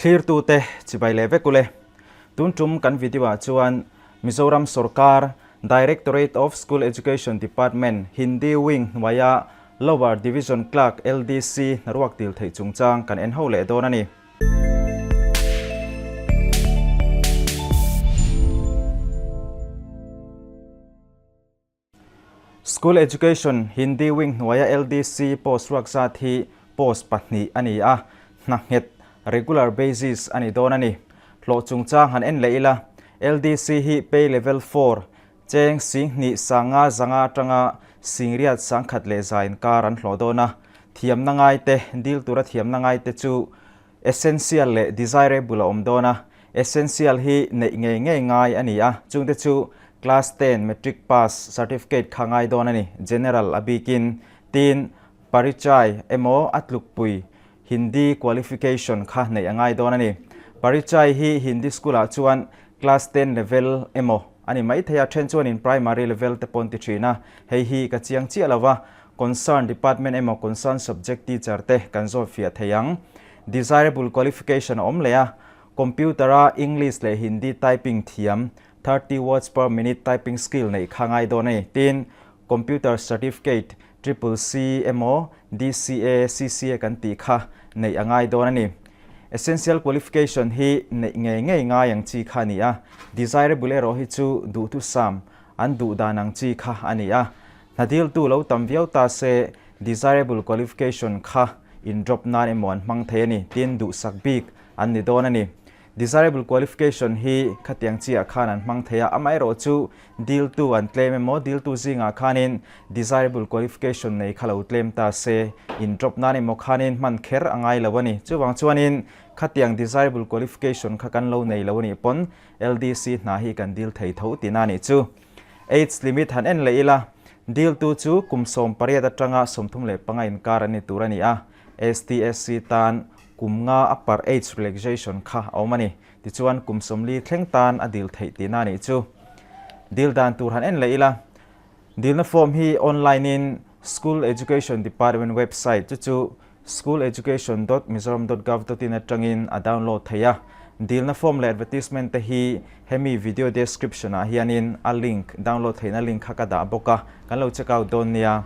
Thlirtute chibai leh vek ule. Tun tum kan video ah chuan Mizoram sorkar Directorate of School Education Department Hindi Wing hnuaia Lower Division Clerk, LDC, hnaruak dil theih chungchang kan en ho leh dawn a ni. School Education Hindi Wing hnuaia LDC post ruak zat hi post pahnih a ni a, hna nghet, regular basis, a ni dawn a ni. Hlawh chungchang han en leh ila, LDC hi pay level four, cheng 2000 sanga zanga atanga singriat sangkhat leh za inkar an hlawh dawn a, thiamna ngaite, dil tura thiamna ngaite chu Essential leh desirable a awm dawn a, essential hi neih ngei ngei ngai a ni a, chungte chu class ten matric pass certificate kha ngai dawn a ni, general a bikin, tin Parichai emaw a tlukpui Hindi qualification kha neih a ngai dawn a ni. Parichai hi Hindi school ah chuan class ten level emaw a ni maithei a, then chuanin primary level te pawh an ti thin a, hei hi ka chiang chiah lo va, Concern department emaw concern subject teacher te kan zawt fiah thei ang. Desirable qualification a awm leh a, computer a English leh Hindi typing thiam, 30 words per minute typing skill neih kha ngai dawn a ni. Tin, computer certificate, triple C emaw DCA, CCA kan tih kha neih a ngai dawn a ni. Essential qualification hi neih ngei ngei ngai ang chi kha a ni a, desirable erawh hi chu duhthusam an duh dan ang chi kha a ni a. Hna diltu lo tam viau ta se desirable qualification kha in drop nan emaw an hmang thei a ni, tin duhsak bik an ni dawn a ni. Desirable qualification hi khatiang chiah khan an hmang thei a, amaherawh chu diltu an tlem emaw diltu zingah khanin desirable qualification nei kha lo tlem ta se in drop nan emaw khanin hman kher a ngai lo a ni. Chuvang chuanin khatiang desirable qualification kha kan lo nei lo a nih pawn LDC hna hi kan dil thei tho tihna a nih chu. Age limit han en leh ila, diltu chu kum 18 atanga 35 inkar an ni tur a ni a, STSC tan kum nga a par age relaxation kha a awm a ni. Tichuan kum 40 thleng tan a dil theih tihna a nih chu. Dil dan tur han en leh ila, dilna form hi online in School Education Department website chu chu schooleducation.mizoram.gov.in atangin a download theih a, dilna form leh advertisement te hi hemi video description ah hianin a link download theihna link kha ka dah bawk a, kan lo check out dawn nia.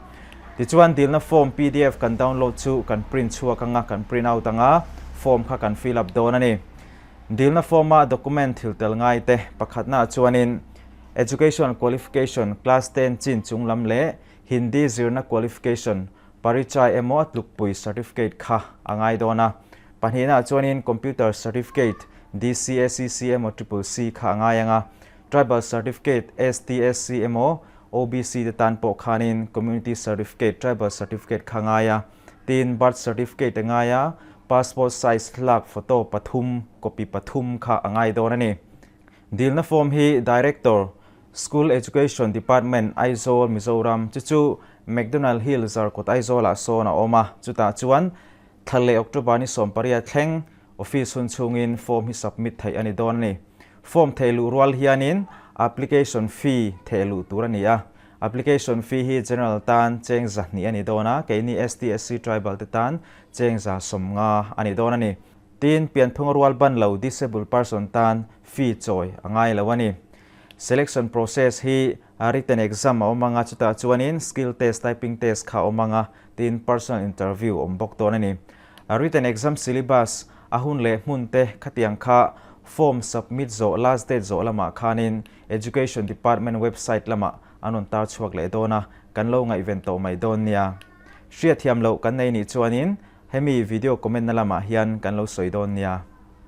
Tichuan dilna form pdf kan download chu kan print chhuak anga kan print out anga form kha kan fill up dawn a ni. Dilna form a document thil tel ngai te pakhatna ah chuanin Education qualification class ten chin chung lam leh Hindi zirna qualification Parichai emaw a tlukpui certificate kha a ngai dawn a. Pahnihnaah chuanin Computer Certificate, DCACC emaw Triple C kha a ngai ang a. Tribal Certificate, STSC emaw OBC te tan pawh khanin Community Certificate, Tribal Certificate kha a ngai a. Tin, Birth Certificate a ngai a, Passport size hlak photo pathum, copy pathum kha a ngai dawn a ni. Dilna form hi Director, School Education Department, Aizawl, Mizoram chu chu McDonald Hill Zarkawt Aizawlah sawn a awm a, chutah chuan thla leh October ni 18 thleng office hun chhungin form hi submit theih a ni dawn a ni. Form theh luh rual hianin application fee theh luh tur a ni a, application fee hi general tan cheng 200 a ni dawn a, keini STSC tribal te tan cheng 150 a ni dawn a ni. Tin, pianphung rual ban lo disabled person tan fee chawi a ngai lo a ni. Selection process hi written exam a awm anga chutah chuanin skill test, typing test kha a awm anga tin personal interview awm bawk dawn a ni. Written exam syllabus a hun leh hmun te khatiang kha form submit zawh last date zawh lamah khanin Education Department website lamah an rawn tar chhuak leh dawn a, kan lo ngaihven tawh mai dawn nia. Hriatthiam loh kan nei nih chuanin Hemi video comment na lamah hian kan lo sawi dawn nia.